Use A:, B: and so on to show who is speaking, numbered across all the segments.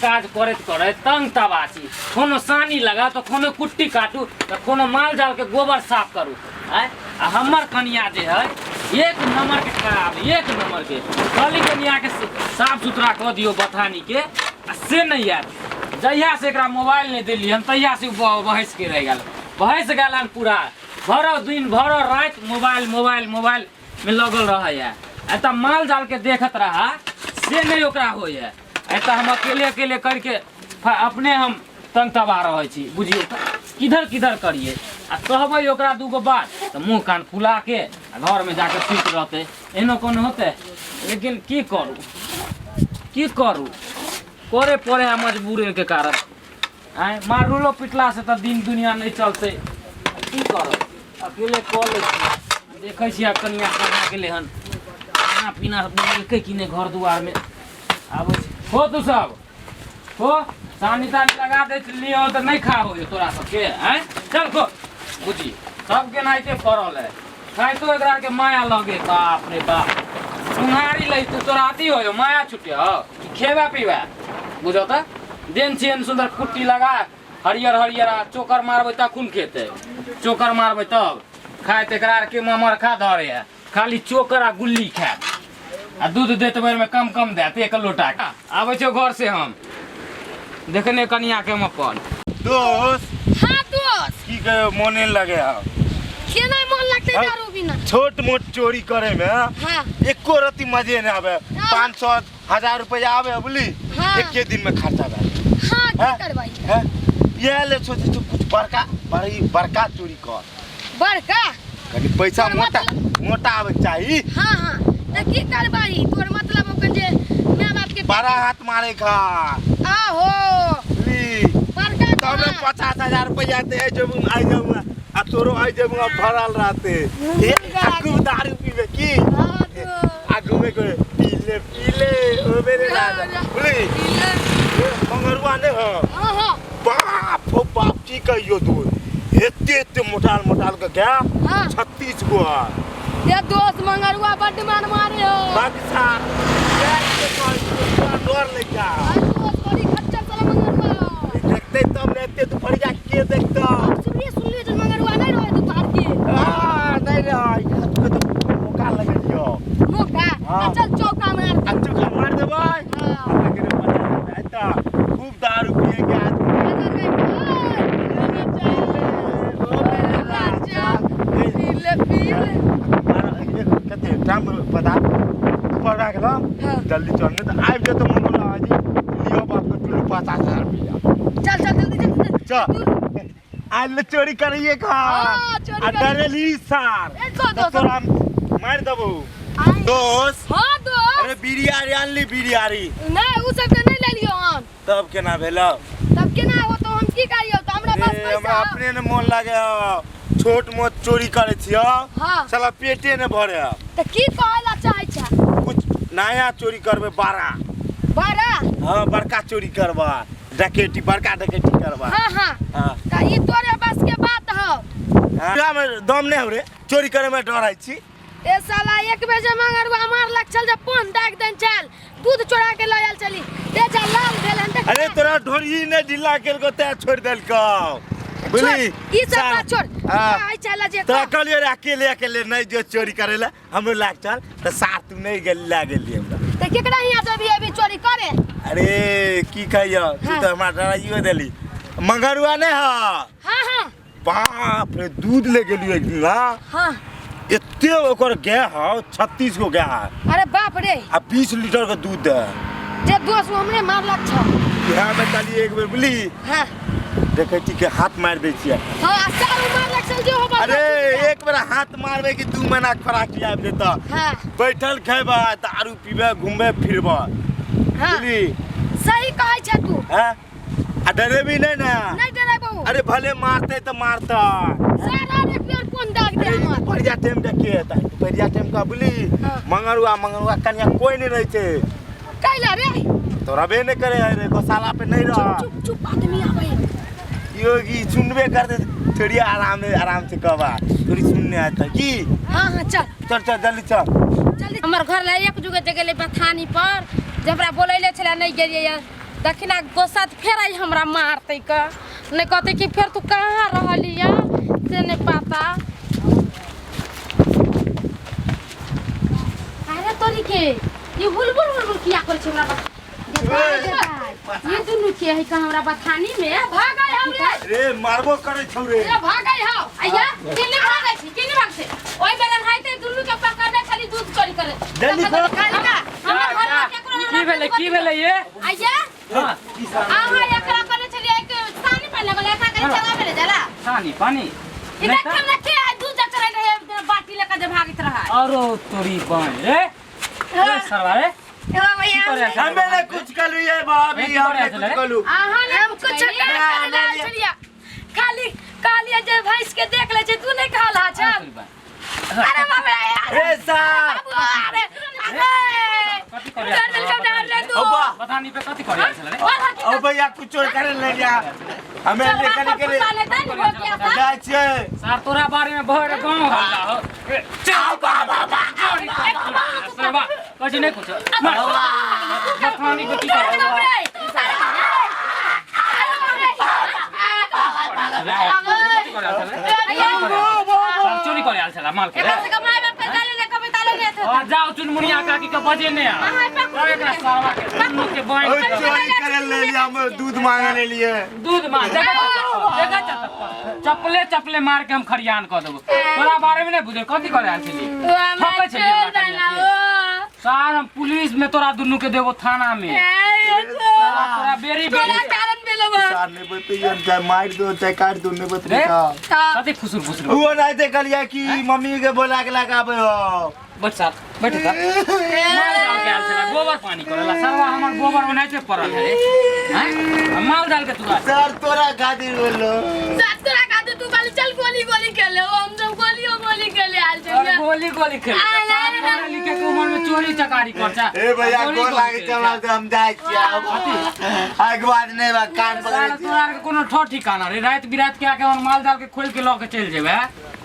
A: काज करैत करैत तंग तबाह छी। कोनो सानी लगाउ तऽ कोनो कुट्टी काटू तऽ कोनो माल जाल के गोबर साफ करू। आँय, आ हमर कनिया जे है एक नंबर के खराब, एक नंबर के। कहली कनिया के साफ सुथरा कऽ दियौ बथानी के, आ से नहि आयत। जहिया से एकरा मोबाइल नहि देलियै हन तहिया से बहसि के रहि गेल, बहसि गेल हन पूरा। भरो दिन भरो राति मोबाइल मोबाइल मोबाइल में लगल रहैया। एतऽ माल जाल के देखत रहा से नहि ओकरा होइया। एतऽ हम अकेले अकेले करके अपने हम तंग तबाह रहै छी, बुझियौ तऽ किधर किधर करियै। आ कहबै ओकरा दूगो बात तऽ मुँह कान फुला के आ घरमे जाके सुति रहतै। एहनो कोनो होतै? लेकिन की करू, की करू, करे पड़े है मजबूरी के कारण। आँय, मारलो पिटलासँ तऽ दिन दुनिया नहि चलतै। की करब, अकेले कऽ लै छी। देखै छी आब कनिया कहाँ गेलै हन, खाना पीना बनेलकै कि नहि घर दुआरमे। आबै छी हो तू सब हो, सानी तानी लगा दै लियौ तऽ नहि खा हो तोरा सबके। आँय चल खो, बुझी सबके एनाहिते पड़ल है। खाइतो एकरा के माया लगे, बाप रे बाप। सुनारी लै तू, तोरा अथी हो माया छुटे हो खेबा पीबा, बुझो तऽ देन छियन सुन्दर कुट्टी लगा हरियर हरियर आ चोकर मारबै तखन खेतै, चोकर मारबै तब खाइत। एकरा आरके ममरखा धरे है, खाली चोकर आ गुल्ली खायत आ दूध देत बेरमे कम कम देत एक लोटा। आबै छौ घर से हम देखने कनिया के हम अपन
B: दोस्त।
C: हाँ दोस्त।
B: की कहे मोने लगे है?
C: केना मन लगते
B: हाँ।
C: दारू बिना?
B: छोट मोट चोरी करे में
C: हाँ।
B: एको रति मजे नहीं आवे।
C: हाँ।
B: 500 1000 रुपया आवे बुझली,
C: हाँ।
B: एके दिन में खर्चा भए गेल।
C: हाँ, की
B: हाँ?
C: करबै?
B: हैं? इएह ले सोचे छी कुछ बड़का बड़ी बड़का चोरी कर।
C: बड़का?
B: कनी पैसा
C: तोर
B: मोटा
C: मतलब-
B: मोटा आवे के चाही।
C: हाँ, हाँ। त की करबै? तोर मतलब ओकर जे my बाप के
B: बड़ा हाथ मारे का।
C: आहो।
B: ली।
C: बड़का
B: तब ने
C: हाथ।
B: 50,000 रुपया दे जब आई जाऊंगा आ तोरो आई जाऊंगा भरल रहते। ए, आ खूब दारू पीबे की?
C: हाँ, तो।
B: आ घूमे के पी ले, पी ले, ओ मेरे
C: हाँ,
B: राजा।
C: हाँ।
B: बुझली?
C: पी ले।
B: ए, मंगरुआ नहीं हो।
C: हाँ, हाँ।
B: बाप हो बाप, की कहियो दूर एते एते मोटाल मोटाल के गया।
C: हाँ।
B: 36 गो है।
C: ये दोस्त मंगरुआ बड्ड मान मारे हो।
B: बादशाह, डर ले जा।
C: अरे दोस्त, बड़ी खच्चर साला मंगरुआ हो।
B: देखते तब ने एते दुपहरिया के देखता।
C: सुनलिए, सुनलिए जे मंगरुआ नहीं रहे दोपहर के।
B: हाँ, नहीं रहे। इहाँ तो तो मौका लगलियो।
C: मौका?
B: हाँ।
C: आ चल चौका मार।
B: आ चौका मार देबै।
C: हाँ।
B: हमरा के पता नहीं त खूब दारू पिए के आदमी। कते टाइम पता ऊपर भए गेल।
C: हाँ।
B: जल्दी चल नहीं तऽ आबि जेतौ मंगल बाबाजी लियो बाप के टुल्लू 50,000 रुपया।
C: चल चल जल्दी जल्दी
B: चल आज ले चोरी करिए का।
C: हाँ, चोरी
B: आ
C: करिए।
B: डरेली सार।
C: ए, चल,
B: तऽ
C: दोस्त।
B: तोरा हम मारि देबौ।
C: आइ।
B: दोस्त।
C: हाँ, दोस्त।
B: अरे बिरियारी आनली बिरियारी?
C: नहीं, उ सब के नहीं लेलियो हम।
B: तब केना भेलौ?
C: तब केना होतो, हम की करियो? तऽ हमरा पास
B: ए,
C: पैसा
B: हमरा अपने ने मोन लागे हौ। छोट मोट चोरी करे छियो।
C: हाँ।
B: साला पेटे ने भरे हौ।
C: तऽ की कहै ला चाहै छा?
B: कुछ नया चोरी करबे बड़ा।
C: बड़ा?
B: हाँ, बड़का चोरी करबा, डकैती, बड़का डकैती करबा।
C: हाँ, हाँ।
B: हाँ।
C: तऽ ई तोरे बस के बात हौ।
B: हाँ। में दम नहीं हो रे, चोरी करे में डर छी।
C: ए साला एक बजे मंगरुआ मारलक छल जे पान दाग देन चल दूध चोरा के लऽ आयल चली दे जा लाल भेल हन देख।
B: अरे तोरा ढोरी ने ढीला केलको ते छोड़ देलको, बुझली?
C: ई सब बात छोड़।
B: हाँ।
C: कहै छल जे
B: तोरा कहलियो रे अकेले अकेले नहीं जो चोरी करेला, हमरो लाग चल त साथ तू नहीं गेल ला गेली हमरा।
C: त केकरा हियां जेबी अभी चोरी करे?
B: अरे की कहियो, तू
C: हाँ।
B: तो हमरा डराइयो देली। मंगरुआ नहीं हा?
C: हाँ, हाँ।
B: बाप रे, दूध ले गेलियो एक दिन। हाँ।
C: हाँ।
B: एते ओकर गाय हौ, 36 गो गाय है।
C: अरे बाप रे।
B: आ 20 लीटर के दूध दे।
C: जे दोस्त हमरे मारलक छ।
B: इएह में कहलियै एक बेर, बुझली?
C: हाँ।
B: देखै छी के हाथ मारि दै छियै।
C: हाँ, आ सारू मारलक छल जे हो बाप
B: अरे
C: रे।
B: एक बेर हाथ मारबै कि 2 महीना खोराकी आबि जेतऽ।
C: हाँ।
B: बैठल खेबै, दारू पीबै, घूमबै फिरबै।
C: हाँ।
B: बुझली?
C: सही कहै छै तू।
B: हाँ? आ डरेबी नहीं ना?
C: नहीं डरेबो।
B: अरे भले मारते तो मारता।
C: सारा एक बेर कोन दाग दे
B: अरे
C: हमर।
B: दुपहरिया टाइम के के हेतै? दुपहरिया टाइम के बुझली?
C: हाँ।
B: मंगरुआ मंगरुआ कनिया कोई नहीं रहै छै।
C: कैला रे?
B: तो रहबे नहीं करे है रे, गौशाला पे नहीं रह।
C: चुप चुप चुप आदमी आबै।
B: योगी सुनबे करते, थोड़ी आराम आराम से कहबा, थोड़ी सुनने आता की?
C: हाँ, हाँ, चल।
B: चल चल जल्दी चल।
C: जल्दी।
D: हमर घर ले एक जुगे जे गेलै बथानी पर, जे हमरा बोलैले छलै नहीं गेलियै।
C: दक्षिणा गोस्सा तऽ फेर आइ हमरा मारतै क नहि कहतै कि फेर तू कहाँ रहली है से नहीं पता। अरे तोरी के ई हुलबुल हुलबुल किया करै छै हमरा बता। ये दुनू के है का हमरा बथानी में भागै हौ रे।
B: रे मारबो करे छौ रे।
C: ए भागै हौ आया केने भागै छी केने भागै छै ओइ बेरा हाइते दुनू के पकड़ने छली दूध चोरी करे।
B: जल्दी खोल।
C: हमर घर में केकरो
A: की भेलै की भेलै ये?
C: आया
A: हाँ,
C: अहाँ एकरा करने छलियै एक सानी पर लगल एकरा कहीं चला भेले जाला।
A: सानी पानी
C: ई देख हमरा के आइ दूध चढ़ै रहे बाटी लेके जे भागैत रहे।
A: अरो तोरी बाई रे ए सरवा रे।
D: ए भैया
A: की करे छलै?
B: हमे ने कुछ कलू ये भाभी,
A: की
B: हमने
A: करे
B: कुछ
A: छलै?
B: कलू।
C: अहाँ ने
D: हम कुछ
C: कयली?
D: ना करे आयल छलियै, खाली कहलियै जे भैंस के देख लै छै तू नहीं कहल हा चल।
A: तोरी बाई।
D: अरे बाप रे
B: ए सार
D: बाबू अरे अरे
A: कथी करे
D: डर देलकै डर रे तू।
B: ओ बा
A: बथानी पे कथी करे छलै रे?
B: ओ भैया कुछ चोर करे ले जा हमे लेकर निकले जाय छियै।
A: सार तोरा बारे में भर गांव हल्ला हो। ए, चल बाबा सरवा कथी नहीं कुछ मार। बथानी पे की करे कथी करे आयल छलै? सार चोरी करे आयल छलै माल के रे। और जाओ चुनमुनिया काकी के बजे नहीं आ और एकरा सरवा के दुनू के
B: ओ
A: बांध के
B: चोरी करे ले लिया हम दूध मांगे ले लिए।
A: दूध मार देखा देखा चप्पले चप्पले मार के हम खरियान कऽ देबो। तोरा बारे में नहीं बुझे कथी करे आयल छली ठकै छली हमरा कनिया के। सार हम पुलिस में तोरा दुनू के देबो थाना में। तोरा बेरी बेरी
C: कारण भेलो बा।
B: सार नहीं बतैयो चाहे मार दो चाहे काट दो नहीं
A: रे
B: बतैयो।
A: कथी फुसुर फुसुर
B: वो नहीं देखलिए कि मम्मी के बोला के लगाबे हो।
A: बैठ सार बैठ सार। माल जाल के आयल छला गोबर पानी करेला सरवा हमर गोबर ओनाहिते पड़ल है रे। हैं माल जाल के तोरा
B: सर तोरा खातिर बोलो।
C: सात तोरा खातिर तू खाली चल गोली गोली खेले हम सब गोली गोली खेले आयल
A: और
C: छलियै।
A: गोली गोली खेले पढ़े लिखे के उम्र में चोरी चकारी कर चा।
B: ए भैया
A: गोली
B: गोर
A: गोली
B: लागे
A: खेले
B: चला
A: चा।
B: दे हम जाय छियै आब। आइके बाद नहीं बा कान पकड़े
A: साला तोरा आर के कोनो ठो ठिकाना रे रात बिरात के आके हम माल जाल के खोल के लऽ के चलि जेबै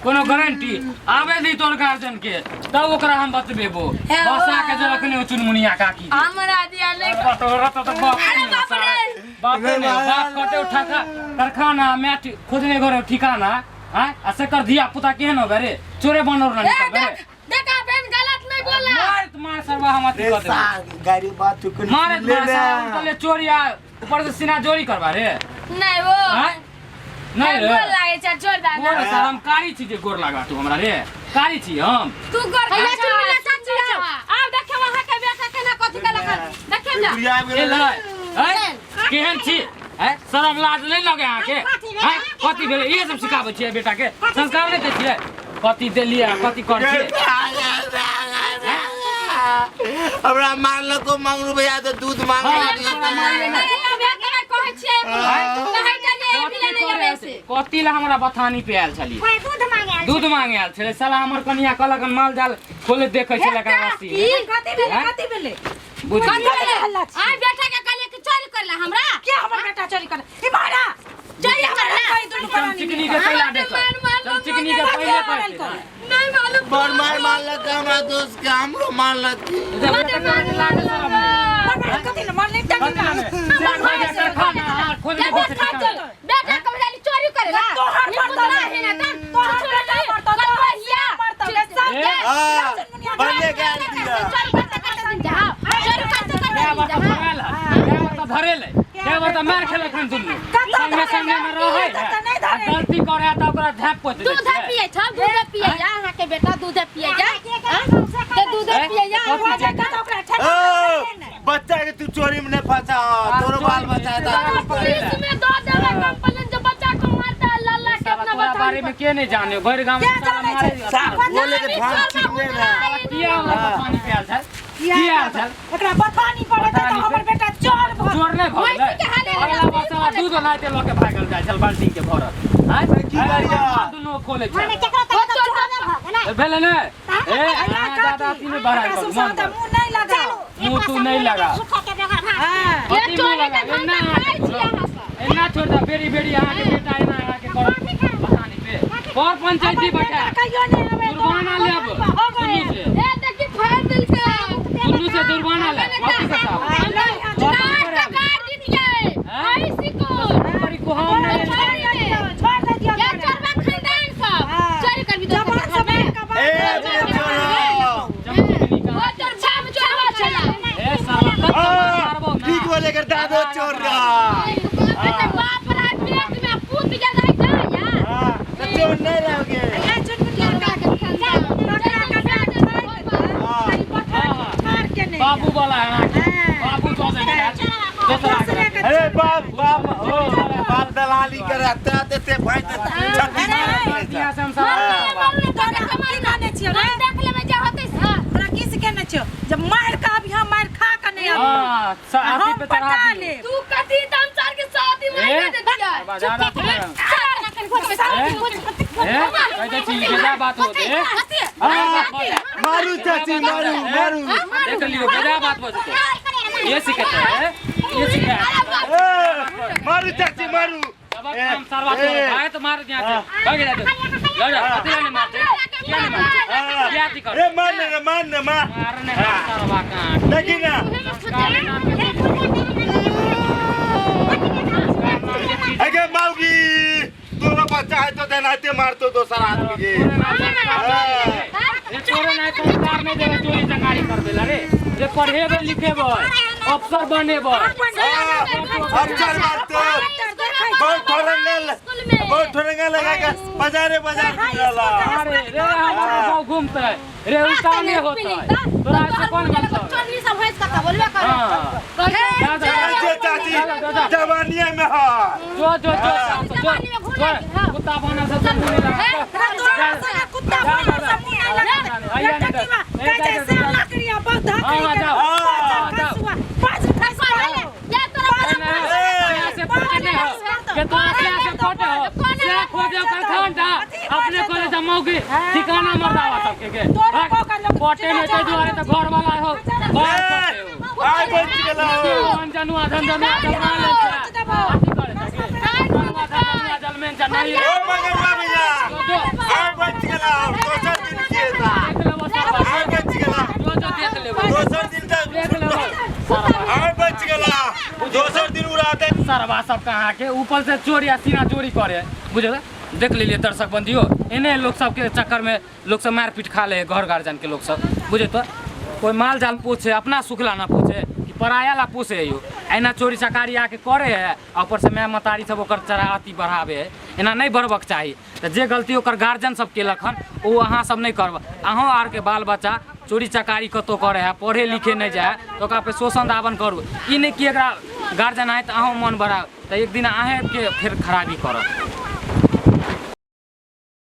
A: कोनो गारंटी आबे दी तोर गार्जियन के तब ओकरा हम बतबेबो बसा के जे रखने हो चुनमुनिया काकी के।
C: हमरा दिया नहीं
A: तोरा तो बाप
C: अरे
A: नहीं
C: बाप
A: सारा।
C: रे।
A: बाप नहीं बाप कटे उठा का कारखाना में खोजने घर ठिकाना हैं आ सेकर धिया पुता केहन होबे रे चोरे बनर ना
C: ए
A: निकलबे
C: देख देख बहन गलत नहीं बोला।
A: मार मार सरवा हम अथी
B: रे
A: कर देबो।
B: सार गाड़ी बात तू कनी
A: मारे
B: ले
A: मार
B: ले।
A: सारा ले चोरी आ ऊपर से सीना जोरी करबा रे।
C: नहीं वो
A: हैं नहीं रे
C: गोर लागे छै छोड़ दा
A: गोर सारा हम कारी छी जे गोर लगा तू हमरा रे कारी छी हम।
C: तू गोर खा चुनमुनिया चाची आओ आओ देखे वहां के बेटा केना कथी केलक देखे जा।
B: बुढ़िया आबि
A: ए
B: गेलै।
A: लड़ाई हैं केहन छी हैं शरम लाज नहीं लगे अहाँ के हैं कथी भेलै इहे सब सिखाबै छियै बेटा के संस्कार नहीं दै छियै कथी देलियै आ कथी करै छियै।
B: हमरा मारलको मंगरू भैया तो दूध मांगे
C: कहै छियै कहै के नहीं नहीं आबै से
A: कथी ला हमरा बथानी पे आयल छली
D: दूध मांगे आयल
A: दूध मांगे आयल छलै साला हमर कनिया कहलक हन माल जाल खोले देखै छलै एकरा रस्सी में।
E: कथी भेलै
A: हैं?
E: कथी भेलै
A: बुझ
C: कथी
A: गेलियै।
C: भेलै?
E: हल्ला छी।
C: आइ बेटा के कहलियै कि चोरी करला हमरा
E: के हमर बेटा चोरी कर ई मारा
C: चोरी करला
E: कहि दुनू प्राणी
A: चमचिकनी के पहिला
C: हमरा
A: देखो
C: मार मार
A: चमचिकनी के
E: मार
A: पहिले
E: मार
A: कहते
E: मार
A: ना।
C: नहीं मालूम
B: बड़ मार मारलक हमरा दोस्त के हमरो मारलक।
E: मार कथी ले मारले
A: कथी ला ने? से खोजे कारखाना, हाँ, खोजने
C: देखो
A: घर से
C: खा
A: ठिकाना।
C: चल बेटा के कहलियै चोरी करला
E: तोहर
C: निपुण
E: मरतौ
C: रहे ना तन
E: तोहर
C: छोड़
E: बेटा
C: दे
E: मरतौ,
C: कल
E: तोहर
C: भैया
E: मरतौ, सब
A: ए,
E: के
B: हाँ, बने के आयल दिया।
C: चोरी करते करते दिन जा चोरी करते करते
A: क्या
C: दिन
A: बात
C: जा
A: भगाल है? क्या बात धरेले? क्या बात मार खेलक हन दुनू?
E: कतौ
A: संगे
E: धरेले,
A: संगे में रहै
E: कतौ
A: है।
E: नहि
A: आ
E: धरेले।
A: गलती करे है तऽ ओकरा झाँप पोति दै
C: दूध
A: छियै।
C: पिए छ दूध पिए जा अहाँ के बेटा दूध पिए जा ते दूध
A: ए,
C: पिए जा
A: कथी
E: हो
A: छै?
E: जाए कतौ ओकरा ठेका
B: ओ,
E: धरेले ने।
B: बच्चा के तू चोरी में नहीं फंसा तोरो बाल बच्चा है
C: पुलिस में दो देवे कंप्लेन जो बच्चा को मारता है लल्ला के
A: साला
C: अपना
A: तोरा
C: बता
A: बारे में के नहीं जाने भरि गाँव में
E: के
A: साला
E: जानै
A: मारे
E: छै?
B: सार बोले के भान छिपले ना।
A: किया हमरा पानी पियाल छल किया आयल छल
E: एकरा बथानी पर हेतै तऽ
A: बथानी
E: हमर
A: पे।
E: बेटा चोर भऽ
A: चोर नहि भऽ गेलै
C: के हाले
A: अगला बच्चा दूध ओनाहिते लऽ के भागल जाइ छल बाल्टी के भरल आँय?
B: की करिया?
A: दुनू खोलै छल
D: माने केकरो तऽ चोर नहि भऽ गेलै
A: भेलै ने ए
E: अहिना
A: अहाँ दादा
E: काकी,
A: अथी नहि बड़ाइ
E: एकरा
A: करू
E: सुसरा
A: मन
E: तऽ
A: कर
E: मुँह नहि लगाउ।
A: मुँह तू नहीं लगा।
D: झूठा के बेगर भात
E: हाँ।
C: ये
A: अथी मुँह
C: चोरी
A: लगा
C: के
A: एना
C: धंधा खाइ छी अहाँ सब
A: एना छोड़ दे बेरी बेरी अहाँके बेटा एना अहाँके करत बथानी पे पर पंचायती
E: हमर
A: बैठा
E: बेटा कहियो नहि आबै
A: जुर्माना लेब
E: हो गए।
A: दुनू से
C: ए देखी फाड़ देलकै
A: दुनू से जुर्माना लेब कथी के साहब
E: हाँ,
C: काट के काट दितियै।
A: तू हम नहीं
E: छोड़ दे दियो,
D: छोड़ दे दियो
C: ये चोरबा खानदान सब
E: हाँ।
C: चोरी करबी दोसर
E: जबान
C: के
E: से
C: घर में।
E: बात का बात
B: ए चोरा
C: ओ तोर बाप चोरबा छला
A: ए साला तब तो मारबो ना
B: ठीक बोले कर दादो चोर रहा
C: बेटा बाप रा पेट में पूत गेल रहै जा यार
B: हां तो चोर नहीं रहोगे
E: ए चुटमुटिया
C: चोरबा के खानदान
E: बकरा का डांट
B: हाँ।
E: पठार मार के नहीं
A: बाबू वाला है ना
E: हाँ।
A: बाबू तो दे दोसरा
E: दूसरे
A: के
E: के
B: अरे बाप बाप हो बाप दलाली करे ते ते ते भाई ते छत्तीस
A: दिया से हम साला
C: मारू ने
E: तोरा
C: तोरा
E: की कहने छियौ रे?
C: हम देख लेबै जे होतै से
E: तोरा की सिखेने छियौ जब मार के अभी हम मार खा के नहीं आबी
A: हां
E: हम
A: अथी पे चढ़ा
E: पटा
A: दियो।
E: लेब
C: तू कथी त हम सार के शादी
A: ए?
C: मार दे दिया
A: ज्यादा
C: चुप
A: ए कह दे छी बेजा बात होते ए
B: मारू चाची मारू मारू
A: देख लियो बेजा बात बजते ये सिखाते है ये सिखाते
B: ए, मारू चाची मारू
A: सबक काम सरवा तो भाई तो मार दिया थे भाग जा लड़ अति नहीं मारते क्या नहीं मारते क्या थी कर
B: ए मार ने मार ने मार
A: मारने सरवा काट
B: देखी ना अगे माऊगी तोरा बच्चा है तो देनाते मारतो दोसर आदमी के
A: ये तोरे नहीं संस्कार नहीं देवे चोरी चकारी करबे ला रे जे पढ़ेबे लिखेबे अफसर बनेबे
B: अफसर मारतो बहुत ठोरंगल बहुत ठोरंगल लगा के बाजारे बाजार घुमला
A: अरे रे हमारा गाँव घूमते रे उल्टा नहीं होता है तोरा ऐसे कौन मतलब
C: चोरनी सब भैंस कथा बोलबे कर
A: हाँ जा जा
B: चाची चाची जवानिया में है
A: जो जो जो जो जो कुत्ता बना सब तो मुंह लगा
E: तोरा संगे कुत्ता बना सब मुंह नहीं लगत
A: आइया नहीं
E: लटकीवा कह जाए से लकड़िया बहुत
A: हाँ,
E: धकड़ी के
A: जाओ। हाँ, जाओ।
E: पाँच खसुआ
C: जा तोरा
A: से पटे नहीं हो के तो आसिया से पटे हो से खोजे ओकर घंटा अपने कॉलेज मौगी ठिकाना मर्दावा सबके के पटे नहीं ते दुआरे तो घर वाला हो बाहर पटे हो
B: आय बच गेला हो
A: अंजनुआ धंधनुआ जलमा ले अथी करे धनुआ जलमेन जा नहीं
B: ओ मगरवा भैया
A: जो
B: आय बच गेला दोसर दिन के था
A: देख लेबो सरवा
B: आय बच गेला
A: जो जो देख लेबो
B: दोसर दिन तक
A: देख लेबो सरवा
B: आय बच गेला दोसर दिन उड़ाते
A: सरवा सब कहाँ के ऊपर से चोरी आ सीना चोरी करे बुझल देख लेलिए दर्शक बंदियो एने लोग सबके चक्कर में लोग सब मारपीट खा ले घर गार्जन के लोग सब बुझे तो कोई माल जाल पूछे अपना सुखला ना पूछे कि पराया ला पूछे यो एना चोरी चकारी आके करे है आ ऊपर से माय मतारी सब ओकर चरा अथी बढ़ावे है एना नहीं बढ़बक चाही तऽ जे गलती ओकर गार्जियन सब केलक हन ओ अहाँ सब नहीं करब अहूँ आरके बाल बच्चा चोरी चकारी कतौ करे है पढ़े लिखे नहीं जाए तऽ ओकरा पे शोषण दाबन करू ई नहि कि एकरा गार्जियन आए तऽ अहूँ मन बढ़ाउ तऽ एक दिन अहेँके फेर खराबी करत।